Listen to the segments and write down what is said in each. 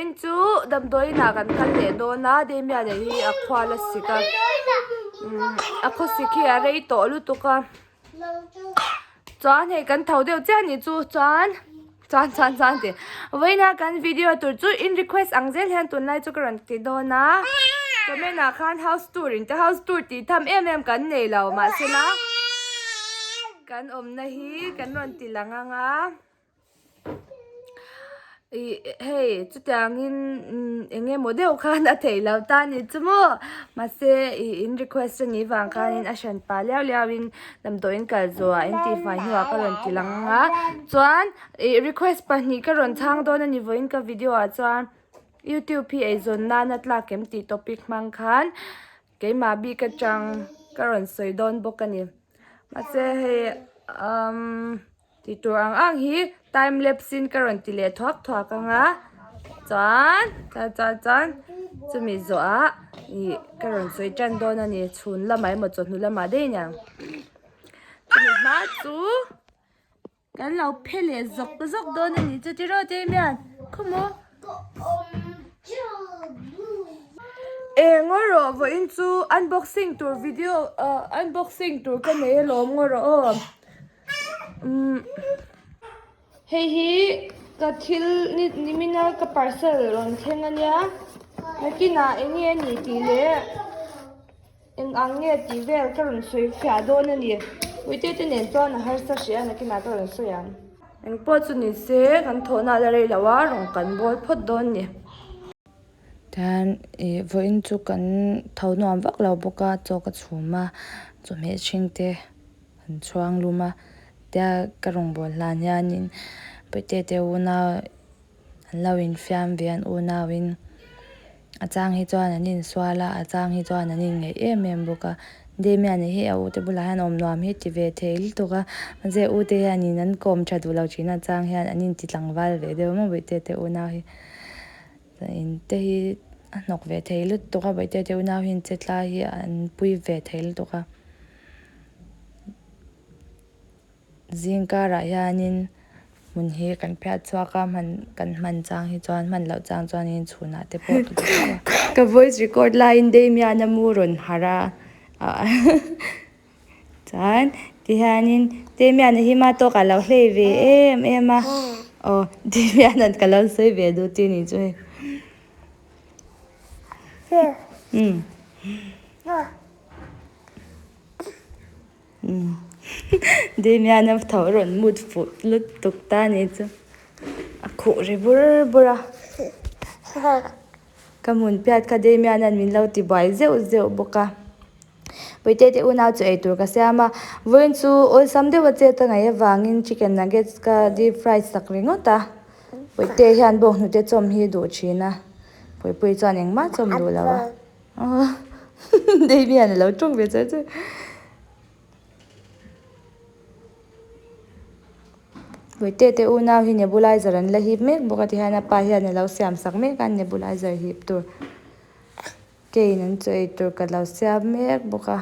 Vawiin chu damdawiin ah kan kal leh dawn a Damian-a hi a khual a sik a umm a khawsik hi a rei tawh lutuk a chuan hei kan tho deuh chiah a nih chu chuan chuan chuan chuan tih vawiin a kan video tur chu in request ang zel hian tunlai chu ka rawn ti dawn a comment ah khan house tour in te house tour tih tham em em kan nei lo mahsela kan awmna hi kan rawn ti lang ang a. Ih hei chutiangin eng emaw deuh khan a theih loh ta ni chu maw mahse ih in request a nih vang khanin a hran pah liau liau in damdawiin kal zawhah in tihfai hnuah ka rawn ti lang ang a chuan ih request pahnih ka rawn chhang dawn a ni vawiin ka video ah chuan youtube hi eizawn nana tlak em tih topic hmang khan keimah bik atang ka rawn sawi dawn bawk a ni mahse hei umm. Tih tur ang ang hi time lapse in ka rawn ti leh thuak thuak ang a chuan chuan chuan chuan chumi zawh ah ih ka rawn sawi tan dawn a ni chhun lamah emaw chawhnu lamah daih a niang chumi hma chu kan lo phe leh zawk zawk dawn a ni chu tiraw Damian khawmaw. Eng ngaw rawh vawiin chu unboxing tur video ah unboxing tur ka nei alawm ngaw rawh aw. Umm hei hi ka thil ni nimina ka parcel rawn thleng ania nakinah eng nge a nih tih leh eng ang nge tih vel ka rawn sawi fiah dawn a ni puite te nen chuan a harsa hreh a nakinah ka rawn sawi ang. Eng pawh chu ni se kan thawhna a la rei lo a rawn kan bawl phawt dawn a ni. Tihian ih vawiin chu kan tho nuam vak lo bawk a chaw ka chhum a chawhmeh hring te. An chhuang lum a tia ka rawngbâwl hlan hianin Paihte te unau an lo infiam ve an unauin a chang hi chuan an insual a a chang hi chuan an inngeih em em bawk a Damian-a hi a ute bulah hian awm nuam hi ti ve thei lutuk a mahse ute hianin an kawm tha duh lo thin a chang hian an inti tlangval ve deuh maw Paihte te unau hi in te hi a hnawk ve thei lutuk a Paihte te unau hi an che tlai hi an pui ve thei lutuk a. Zing karah hianin hmun hi kan phiat chhuak a hman kan hman chang hi chuan hman loh chang chuanin chhunah te pawh ka ti tho a. Ka voice record laiin Damian-a mu rawn harh a chuan tihianin Damian-a hi ma tawkah a lo hlei ve em em a aw Damian-a'n ka lo sawi ve duh chi ni chu hei. Damian-a tho rawn mut fuh lutuk ta a ni chu a khuh ri bur bur a ka hmun phiat kha Damian-a'n min lo ti buai zeuh zeuh bawk a Puite te unau chu eitur ka siam a vawiin chu awlsam deuh a chet a ngaih avangin chicken nuggets ka deep fry sak ringawt a Puite hian bawnghnute chawm hi a duh thin a Puipuii chuan engmah chawm duh lo a. Damian a lo tawng ve char char. Puite te unau hi nebulizer an la hip mek bawk a tihian a pa hian a lo siam sak mek a nebulizer hip tur keiin an chaw ei tur ka lo siam mek bawk a.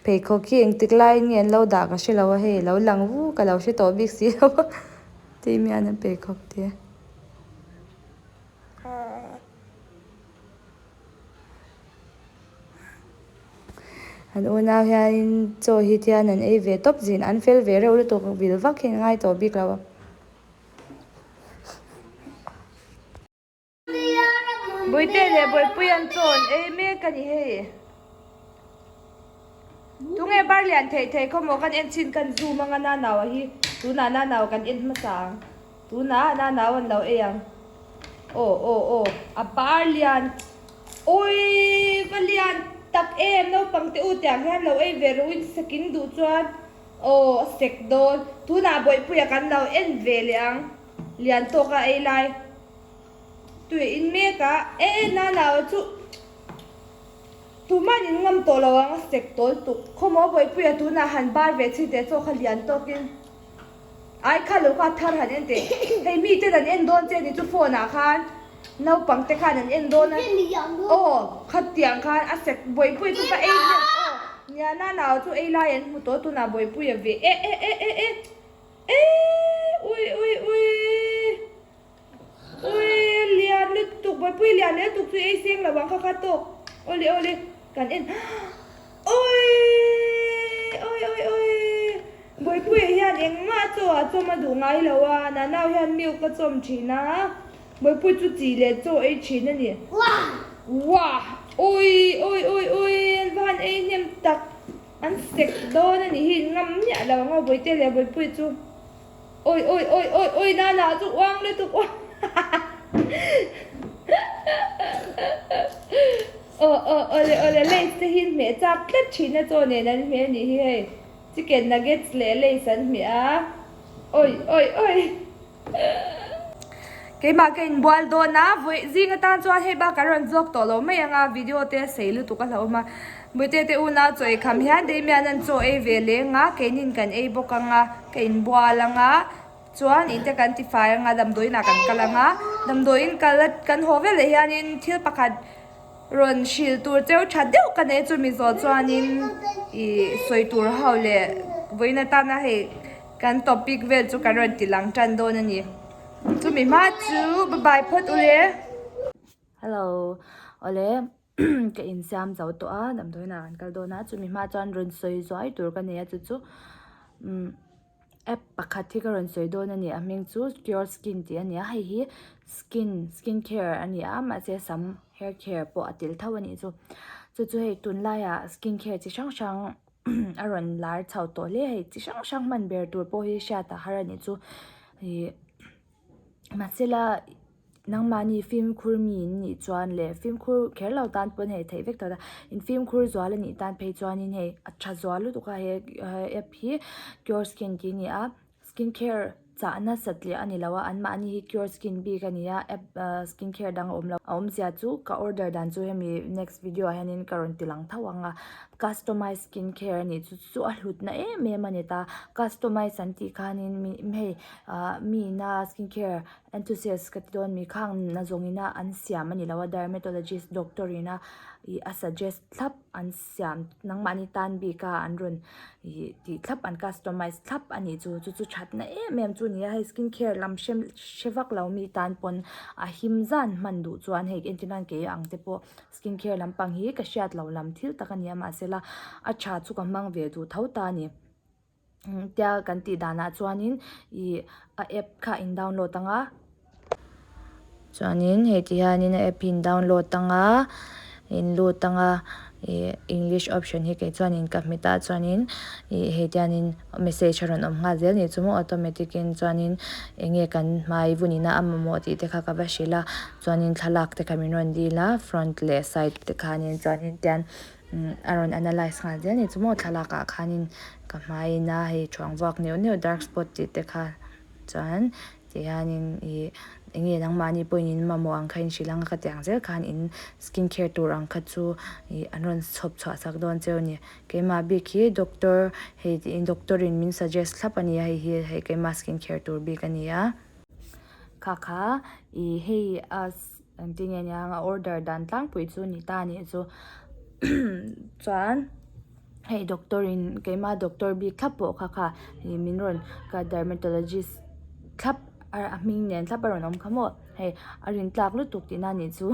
Pheikhawk hi engtik laiin nge an lo dah ka hre lo a hei a lo lang vu ka lo hre tawh bik si lo a Damian a pheikhawk te. An unau hianin chaw hi tian an ei ve tawp zin an fel ve reuh lutuk vil vak hi an ngai tawh bik lo a. Bawihte leh Bawihpui an chaw an ei mek a ni hei. Tunge bar lian theih theih khaw maw kan en chin kan zoom anga Nanaua hi tunah Nanaua kan en hmasa ang. Tunah Nanaua an lo ei ang. Aw aw aw a bar lian awii va lian tak em naupang te u tiang hian lo ei ve rawh in sakin duh chuan aw a sek dawn. Tunah Bawihpuia kan lo en ve leh ang lian tawka ei lai. Tui in mek a, e e Nanaua chu tuman in ngam tawh lo ang a sek tawl tuk. Khawmaw Bawihpuia tunah han bar ve chhin teh chaw kha lian tawkin ai kha lo kha thar han en teh. Hei miten an en dawn che ni chu phone ah khan naupang te khan an en dawn a aw khatiang khan a sek Bawihpuia chu ka ei hnem aw nia Nanaua chu ei lai an hmu tawh tunah Bawihpuia ve e e e e e e ui ui ui. kha tawk. Awle awle kan en Awii awi awi awi Bawipuia hian engmah chaw ah chawm a duh ngai lo a, Nanau hian milk a chawm thin a, Bawihpui chu chi leh chaw ei thin a ni. Wah! Awi awi awi awi an va han ei hnem tak, an sek dawn a nih hi ngam miah lo ang aw Bawihte leh Bawihpui chu. Awi awi awi awi awi Nana chu uang lutuk uang Aw aw awle awle lace te hi hmeh chak tlat thin a chaw nen an hmeh a nih hi hei chicken nuggets leh lace an hmeh a awi awi awi Keimah ka inbual dawn a vawi zing atan chuan hei bak an rawn vlog tawh lo mai ang a video te a sei lutuk a hlauhawm a Bawihte te unau chaw ei kham hian Damian an chaw ei ve leng a keinin kan ei bawk ang a ka inbual ang a chuan in te kan tifai ang a damdawiin ah kan kal ang a damdawiin kal a kan haw vel leh hianin thil pakhat rawn hrilh tur cheu tha deuh ka nei chumi zawh chuanin ih sawi tur ho leh vawiin atana hei kan topic vel chu kan rawn ti lang tan dawn a ni chumi hma chu bye bye phawt u le. Hello awle ka insiam zo tawh a damdawiin ah kan kal dawn a chumi hma chuan rawn sawi zuai tur ka nei a chu chu umm app pakhat hi ka rawn sawi dawn a ni a hming chu cure skin tih a ni a hei hi skin skin care a ni a mahse sam hair care pawh a tel tho a nih chu chu chu hei tunlaiah skin care chi hrang hrang a rawn lar chho tawh hle a hei chi hrang hrang hman ber tur pawh hi hriat a har a nih chu ihh mahsela nangmahni fimkhur mi in nih chuan leh fimkhur kher lo tan pawn hei theih vek tawh a in fimkhur zual a nih tan phei chuanin hei a tha zual lutuk a he app hi cure skin tih a ni a skin care chah nasat leh a ni lo a anmahni hi cure skin bik a ni a app ah skin care dang a awm lo a awmzia chu ka order dan chu hemi next video ah hianin ka rawn ti lang tho ang a customize skin care a nih chu chu a hlutna em em a ni ta customize an tih khanin hei ah mi ina skin care Enthusiast ka ti dawn mi khang na zawng ina an siam a ni lo a dermatologist doctor ina ih a suggest thlap an siam nangmahni tan bik a an rawn ih tih thlap an customize thlap a nih chu chu chu thatna em em chu a ni a hei skin care lam hre hre vak lo mi tan pawn a him zan hman duh chuan hei entir nan kei ang te pawh skin care lampang hi ka hriat loh lam thil tak a ni a mahse la a tha chu ka hmang ve duh tho ta a ni. Tia kan tih danah chuanin ih a app kha in download ang a chuanin hei ti hianin a app hi in download ang a in lut ang a ih english option hi kei chuanin ka hmet a chuanin ih hei ti hianin message a rawn awm nghal zel a nih chu maw automatic in chuanin eng nge kan hmai vun ina a mamawh tih te kha ka va hrilh a chuanin thlalak te kha min rawn dil a front leh side te khanin chuanin tian. A rawn analyse nghal zel a ni chu maw thlalak ah khanin ka hmaiin a hei thuang vuak neuh neuh dark spot tih te kha chuan ti hianin ih eng nge nangmahni pawhin in mamawh ang kha in hrilh ang a ka ti ang zel khan in skin care tur ang kha chu ih an rawn chhawp chhuah sak dawn cheu a ni keimah bik hi doctor hei tiin doctor in min suggest thlap a ni a hei hi hei keimah skin care tur bik a ni a kha kha ih hei a. Engtin nge nia a order dan tlangpui chu ni ta anih chu chuan hei doctor in keimah doctor bik thlap pawh kha kha ih min rawn ka dermatologist thlap a hming nen thlap a rawn awm kha maw hei a rin tlak lutuk tihna anih chu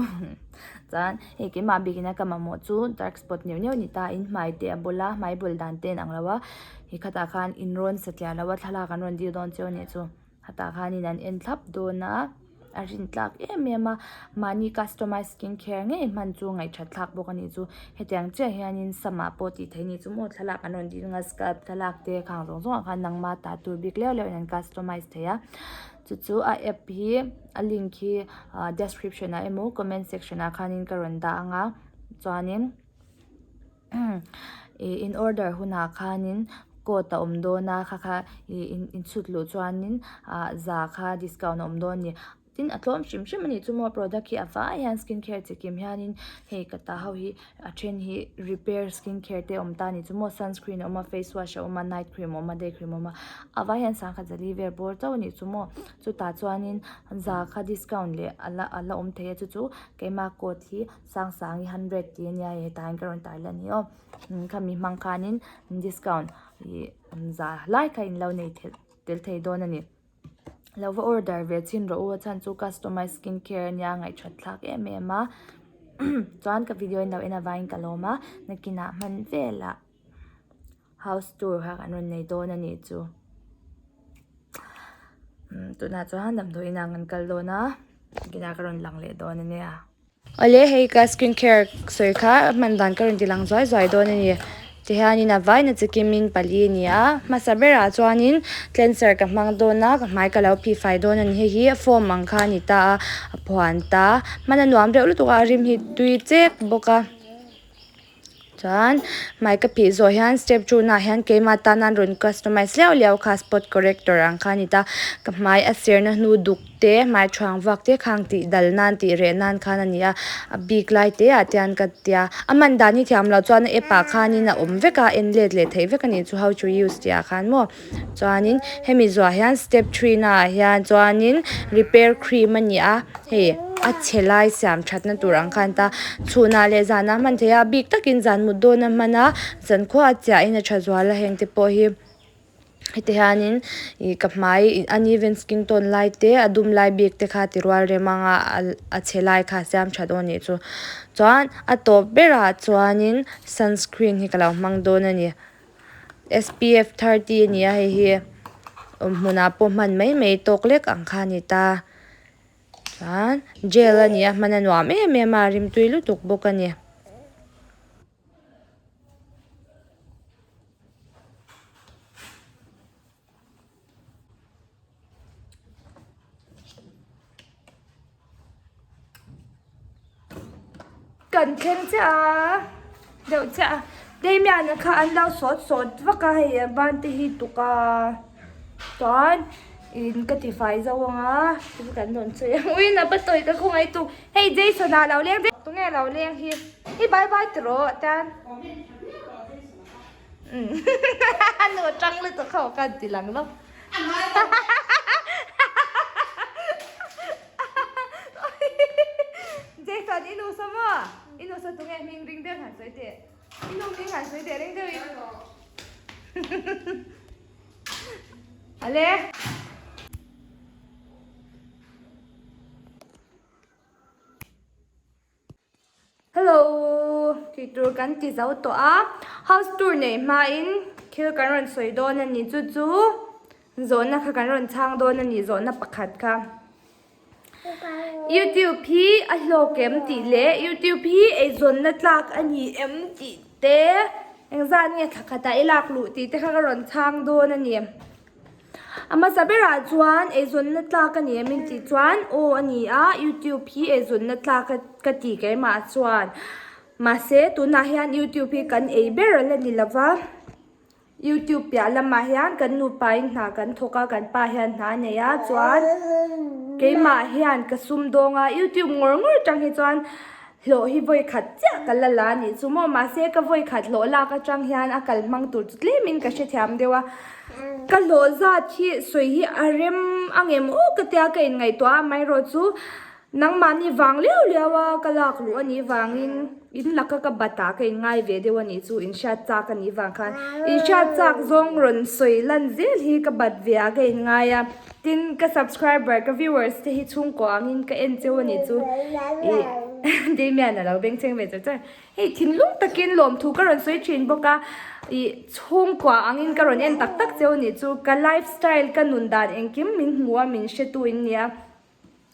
chuan hei keimah bikin a ka mamawh chu dark spot neuh neuh ni ta in hmai te a bula hmai bul dan te a inang lo a hi khatah khan inrawn satliah lo a thlalak an rawn dil dawn cheu anih chu. Hetah khanin an en thlap dawn a, a rin tlak em em a, mahni customize skin care ngei hman chu ngaihthat thlak bawk a nih chu. Hetiang chiah hianin sam ah pawh tih theih a nih chu maw thlalak an rawn dil ang a scalp thlalak te khang zawng zawng ah khan nangma ta tur bik leuh leuh in an customize thei a, chu chu a app hi a link hi ah description ah emaw comment section ah khanin ka rawn dah ang a chuanin. Ih in order hunah khanin code a awm dawn a kha kha ih in chhut luh chuanin ah za kha discount a awm dawn a ni tin a tlawm hrim hrim a nih chu maw product hi a vai hian skin care chi kim hianin hei ka ta ho hi a then hi repair skin care te a awm ta a nih chu maw sunscreen a awm a face wash a awm a night cream a awm a day cream a awm a a vai hian sangkhat zali vel bawr chauh a nih chu maw chutah chuanin za kha discount leh a la a la awm thei a chu chu keima code hi. Sangsangi hundred tih ania hei hetah hian ka rawn tar leh a ni aw khami hmang khanin discount ih za lai kha in lo nei thei tel thei dawn a ni lo va order ve chhin rawh u a chhan chu customize skin care ania ngaihthat thlak em em a. Chuan ka video in lo en avangin ka lawm a, nakinah hman velah house tour kha kan rawn nei dawn a nih chu. Tunah chuan damdawiin ah kan kal dawn a, nakinah ka rawn lang leh dawn a nia. Awle hei ka skin care sawi kha hman dan ka rawn ti lang zuai zuai dawn a ni. Tihianin a vaina chi kimin pali a ni a, hmasa berah chuanin cleanser ka hmang dawn a, ka hmai ka lo phih fai dawn a ni. Hei hi foam ang kha a ni ta a, a phuan ta. Hman a nuam reuh lutuk a, a rim hi tui chek bawk a. Chuan hmai ka phih zawh hian step two naah hian keimah tan an rawn customize liau liau kha spot corrector ang kha a ni ta. Ka hmai a serna hnu duk te hmai thuang vak te khang tih dal nan tih reh nan khan a ni a, a bik lai te ah te hian ka tia. A hman dan hi thiam loh chuan a app ah khanin a awm vek a, en let leh theih vek a nih chu how to use tih ah khan maw. Chuanin hemi zuah hian step three naah hian chuanin repair cream a ni a hei a chhe lai siam thatna tur ang khan ta chhunah leh zanah hman theih a a bik takin zan mut dawn a hman a zankhua a chiahin a tha zual a heng te pawh hi heti hianin ih ka hmai uneven skin tone lai te a dum lai bik te kha ti rual rem anga a chhe lai kha a siam tha dawn a nih chu chuan a tawp berah chuanin sunscreen hi ka lo hmang dawn a ni. SPF 30 a ni a hei hi awm hmunah pawh hman mai mai tawk lek ang kha a ni ta chuan gel a ni a hman a nuam em em a a rimtui lutuk bawk a ni. Kan thleng chiah a deuh chiah a Damian-a kha an lo sawt sawt vak a hei a ban te hi tuk a chuan in ka ti fai zo ang a tin kan rawn sawi ang ui na pa tawi ka khawngaih tuk hei Jason-a lo leng vek tunge lo leng hi hi bye bye ti rawh tan. Nu tang lutuk ho khan ti lang lo. Jason i nu saw maw? I nu saw tunge hming ring deuh han sawi teh. I nu hming han sawi teh ring deuhin. Ale. Hello tih tur kan ti zo tawh a house tour neih hmain thil kan rawn sawi dawn a ni chu chu zawhna kha kan rawn chhang dawn a ni zawhna pakhat kha youtube hi a hlawk em tih leh youtube hi eizawnna tlak a ni em tih te engzat nge thla khatah i lak luh tih te kha ka rawn chhang dawn a ni. A hmasa berah chuan eizawnna tlak a ni em in tih chuan aw a ni a, youtube hi eizawnna tlak ka ti keimah chuan mahse tunah hian youtube hi kan ei ber a la ni lo va, youtube piah lamah hian kan nupa in hna kan thawk a kan pa hian hna a nei a chuan keimah hian ka sum dawng a youtube ngawr ngawr atang hi chuan Hlawh hi vawi khat chiah ka la la a nih chu maw? Mahse ka vawi khat hlawh lak atang hian a kal hmang tur chu tlemin ka hrethiam deuh a. Ka hlawh zat hi sawi hi a rem angem aw ka tia ka inngaihtuah a, amaherawh chu nangmahni vang liau liau a ka lak luh a nih vangin in laka ka bat ah ka inngai ve deuh a nih chu inhriat chak a nih vang khan inhriat chak zawng rawn sawi lan zel hi ka bat ve ah ka inngai a. Tin, ka subscriber, ka viewers te hi chhungkaw angin ka en cheu a nih chu ih Damian a lo bengchheng ve char char. Hei thinlung takin lawmthu ka rawn sawi thin bawk a, ih chhungkua angin ka rawn en tak tak cheu a nih chu. Ka lifestyle, ka nun dan engkim min hmu a, min hretu in nia.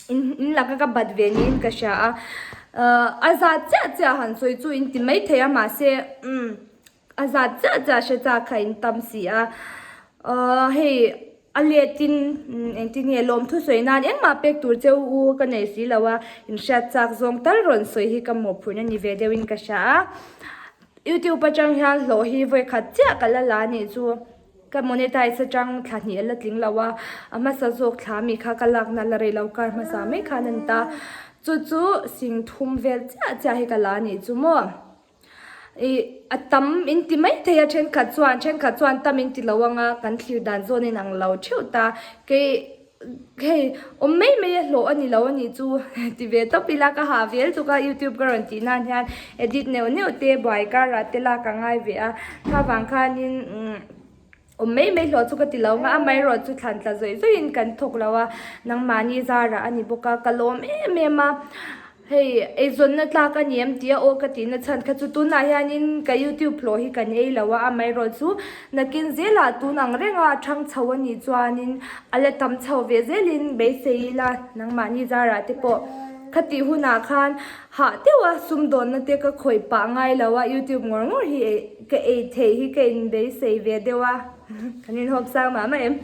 In in laka ka bat ve niin ka hria a. A zat chiah chiah han sawi chu in ti maithei a mahse umm A zat chiah chiah hre chak kha in tam si a, ahh hei a let in engtin nge lawmthu sawi nan engmah pek tur cheu u ka nei si lo a, in hriat chak zawng tal rawn sawi hi ka mawhphurhna ni ve deuhin ka hria a, youtube atang hian hlawh hi vawi khat chiah ka la la a nih chu ka monetize atang thla hnih a la tling lo a, a hmasa zawk thla mi kha ka lakna la rei lo kar hmasa mai khan a ni ta, chu chu singthum vel chiah chiah hi ka la a nih chu maw. Ih a tam in ti mai thei a thenkhat chuan thenkhat chuan tam in ti lo ang a kan thlir dan zawn in ang lo theuh ta kei hei awm mai mai a hlawh a ni lo a nih chu ti ve tawp ila ka hah vel tuk a youtube ka rawn tih nan hian edit neuh neuh te buai karah te lak a ngai ve a khavang khanin umm. Awm mai mai hlawh chu ka ti lo nga, amaherawh chu thlan tla zawih zawih in kan thawk lo a, nangmahni zarah a ni bawk a, ka lawm em em a. Hei eizawnna tlak a ni em tia aw ka tihna chhan kha chu tunah hianin ka youtube hlawh hi kan ei lo a, amaherawh chu nakin zelah tun ang renga a thang chho a nih chuanin a la tam chho ve zelin beisei ila nangmahni zarah te pawh khatih hunah khan hah deuha sumdawnna te ka khawih pah ngai lo a, youtube ngawr ngawr hi ka ei theih hi ka inbeisei ve deuh a. Kan inhawp sang mah mah em.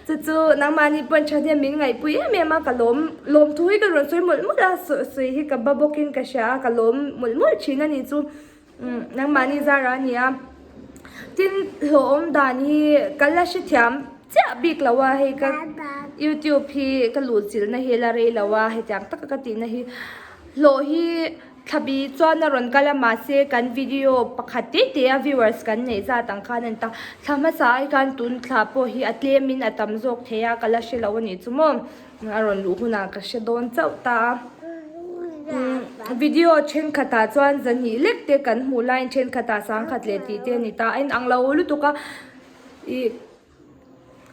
Chu chu nangmahni pawn tha hian min ngaihpui em em a, ka lawm lawm thu hi ka rawn sawi mawlh mawlh a, sawi hi ka ba bawkin ka hria a, ka lawm mawlh mawlh thin a ni chu nangmahni zara a ni a. Tin, hlawhawm dan hi ka la hrethiam chiah bik lo a, hei ka youtube hi ka luhchilhna hi la rei lo a, hetiang taka ka tihna hi hlawh hi. Thlabi chuan a rawn kal a, mahse kan video pakhat te te a viewers kan neih zat ang khan a ni ta. Thla hmasa ai khan tun thla pawh hi a tlem in a tam zawk thei a, ka la hre lo a nih chu maw. A rawn luh hunah ka hre dawn chauh ta a. Umm video thenkhatah chuan zahnih lek te kan hmuh laiin thenkhatah sangkhat leh tih te a ni ta. A inang lo lutuk a, ih.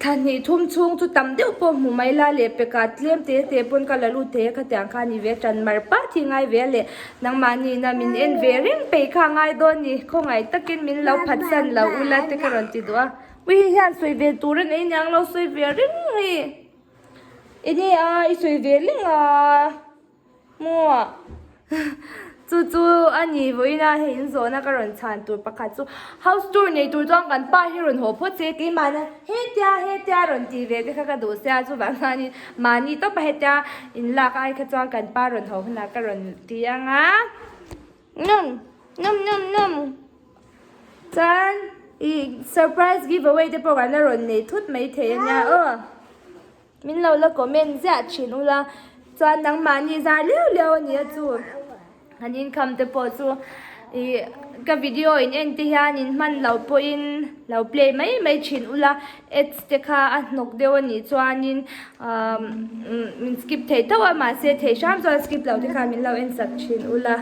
Thla hnih thum chhung chu tam deuh pawh hmu mai la leh peka tlem te te pawn ka la lut thei a khatiang kha a ni ve tan mar pat hi ngai ve a leh nangmahni na min en ve reng peih kha a ngai dawn ni khawngaih takin min lo phatsan lo ula te ka rawn ti duh a ui hei hian sawi ve tur a nei niang lo sawi ve reng hi enge a i sawi ve reng a. Maw? Chu chu a ni vawiin a hei in zawhna ka rawn chhan tur pakhat chu house tour nei tur chuan kan pa hi rawn haw phawt che keimahna hetia hetia rawn tih ve te kha ka duh sia chuvang chuanin mahni tawpa hetia in lak ai kha chuan kan pa rawn haw hunah ka rawn ti ang a num num num num chuan ih surprise give away te pawh kan la rawn nei thut maithei ania aw. Min lo la comment ziah thin ula, chuan nangmahni zar liau liau a nia chu an income te pawh chu ih ka video in en te hian in hman lo pawhin lo play mai mai thin ula ads te kha a hnawk deuh a nih chuanin ahh min skip thei tho a mahse thei hram chuan skip lo te khan min lo en sak thin ula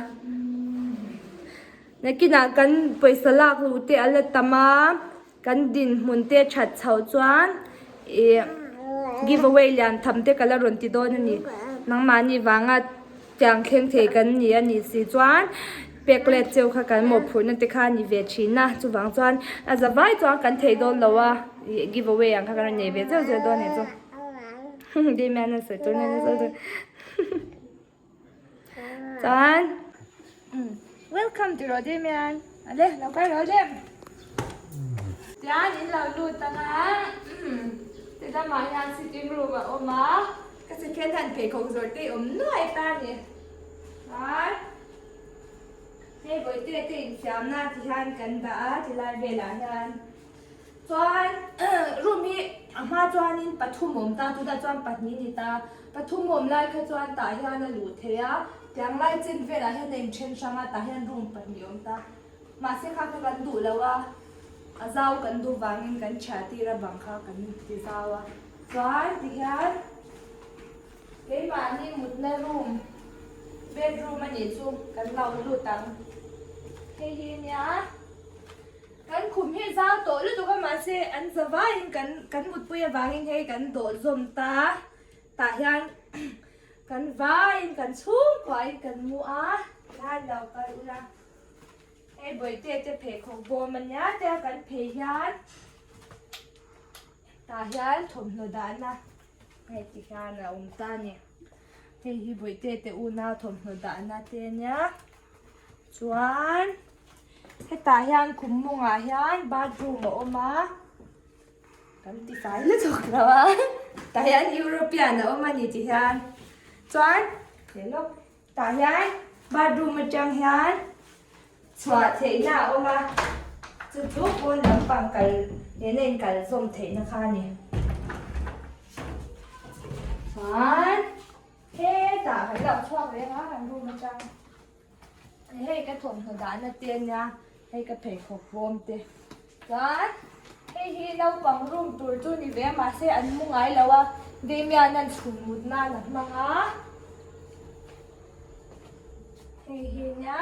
nakinah kan pawisa lak luh te a la tam a. Kan dinhmun te that chhoh chuan ih give away lian tham te ka la rawn ti dawn a ni. Nangmahni vanga tiang thleng thei kan ni a nih si chuan pek let cheu kha kan mawhphurhna te kha a ni ve thin a. Chuvang chuan a za vai chuan kan thei dawn lo a, ih give away ang kha kan rawn nei ve zeuh zeuh dawn a nih chu. Damian a sawi tur nen a sawi tur. Chuan welcome tih rawh Damian ale lo kal rawh le tian in lo lut ang a ti lamah hian sitting room a awm a ka second hand pheikhawk zawrh te awm nuai ta a ni chuan hei bawihte te infiamna ti hian kan dah a tilai velah hian. Chuan room hi a hma chuanin pathum awm ta tunah chuan pahnih a ni ta pathum awm lai kha chuan tah hian a luh theih a tiang lai chin velah hian a inthen hrang a tah hian room pahnih a awm ta mahse kha kha kan duh lo a a zau kan duh vangin kan chhiah tir a bang kha kan ti zau a chuan tihian keimahni mutna room bedroom a nih chu kan lo lut ang hei hi nia. Kan khum hi zau tawh lutuk a mahse an za vaiin kan kan mutpui avangin hei kan dawh zawm ta tah hian kan vaiin kan chhungkuain kan mu a tihian lo kal ula hei bawihte te pheikhawk bawm a nia tia kan phei hian tah hian thawmhnaw dahna hei ti hian a awm ta a ni hei hi bawihte te unau thawmhnaw dahna te a nia chuan. Hetah hian khum mawngah hian bathroom a awm a, kan ti fai lutuk lo a, tah hian European a awm a ni ti hian chuan hello tah hian bathroom atang hian chhuah theihna a awm a, chu chu pawn lampang kal nena inkal zawm theihna kha a ni chuan hetah kan lo chhuak reng a kan room atang. Hei ka thawmhnaw dahna te ania hei ka pheikhawk bawm te chuan hei hi naupang room tur chu ni ve a mahse an mu ngai lo a Damian an chhun mut nan a hmang a hei hi nia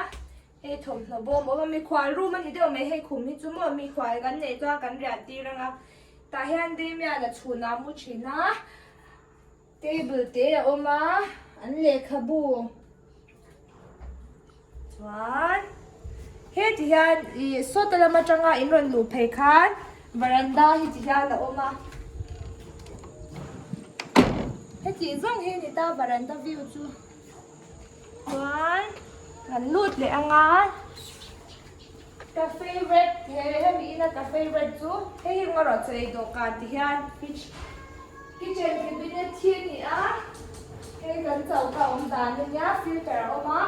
hei thawmhnaw bawm a awm a mikhual room a ni deuh mai hei khum hi chu maw mikhual kan neih chuan kan riah tir ang a tah hian Damian a chhun ah a mu thin a table te a awm a an lehkhabu. Chuan heti hian ih sawta lam atanga in rawn luh phei khan varanda hi ti hian a awm a. Heti zawng hi a ni ta varanda view chu. Chuan kan lut leh anga ka favourite he hemi ina ka favourite chu hei hi ngarawh chaw ei dawhkan ti hian fridge kitchen cabinet hi a ni a hei kan choka awm dan a nia filter a awm a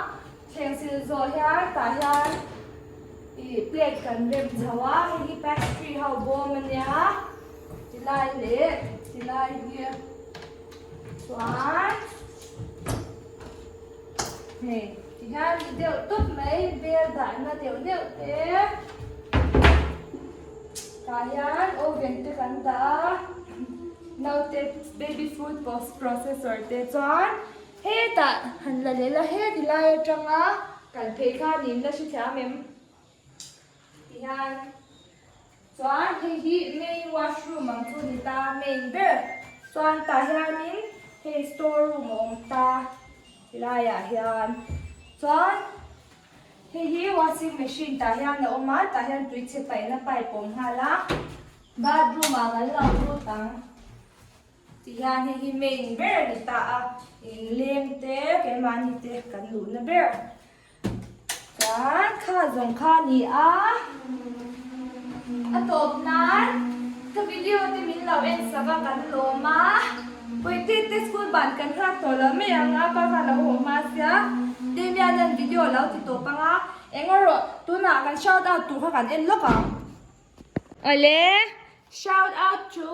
thleng sil zawh hian tah hian ih plate kan rem chho a hei hi pastry ho bawm a nia tilai leh tilai hi. Chuan hei ti hian ni deuh tawp mai bel dahna neuh neuh te tah hian oven te kan dah a naute baby food processor te chuan hetah han la leh la heti lai atanga kal phei kha niin la hrethiam em ti hian. Chuan hei hi main washroom ang chu ni ta main ber chuan tah hianin hei store room a awm ta tilaiah hian chuan hei hi washing machine tah hian a awm a tah hian tui chhe paihna pipe a awm nghal a bathroom ah kan lo lut ang ti hian hei hi main ber a ni ta a inleng te keimahni te kan luhna ber. Chuan kha zawng kha a ni a, a tawp nan ka video te min lo en sak a kan lawm a, Puite te school ban kan nghak tawh lo mai ang a pa kha lo haw hma sia, Damian an video lo ti tawp ang a, eng erawh tunah kan shout out tur kha kan en lawk ang. Awle shout out to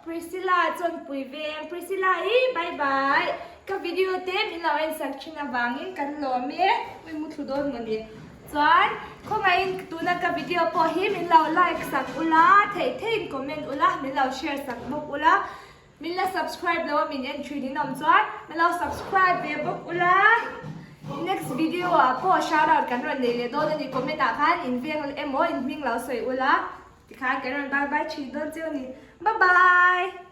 Priscilla chuan pui veng Priscilla i bye bye ka video te min lo en sak thin avangin kan lawm e ui mu thlu dawn maw ni chuan khawngaihin tuna ka video pawh hi min lo like sak ula theih theihin comment ula min lo share sak bawk ula Min la subscribe lo a min en thin in awm chuan min lo subscribe ve bawk ula. Next video ah pawh shout out kan rawn nei leh dawn a ni comment ah khan in veng emaw in hming lo sawi ula tikhan kan rawn bye bye thin dawn chiu a ni. Bye bye.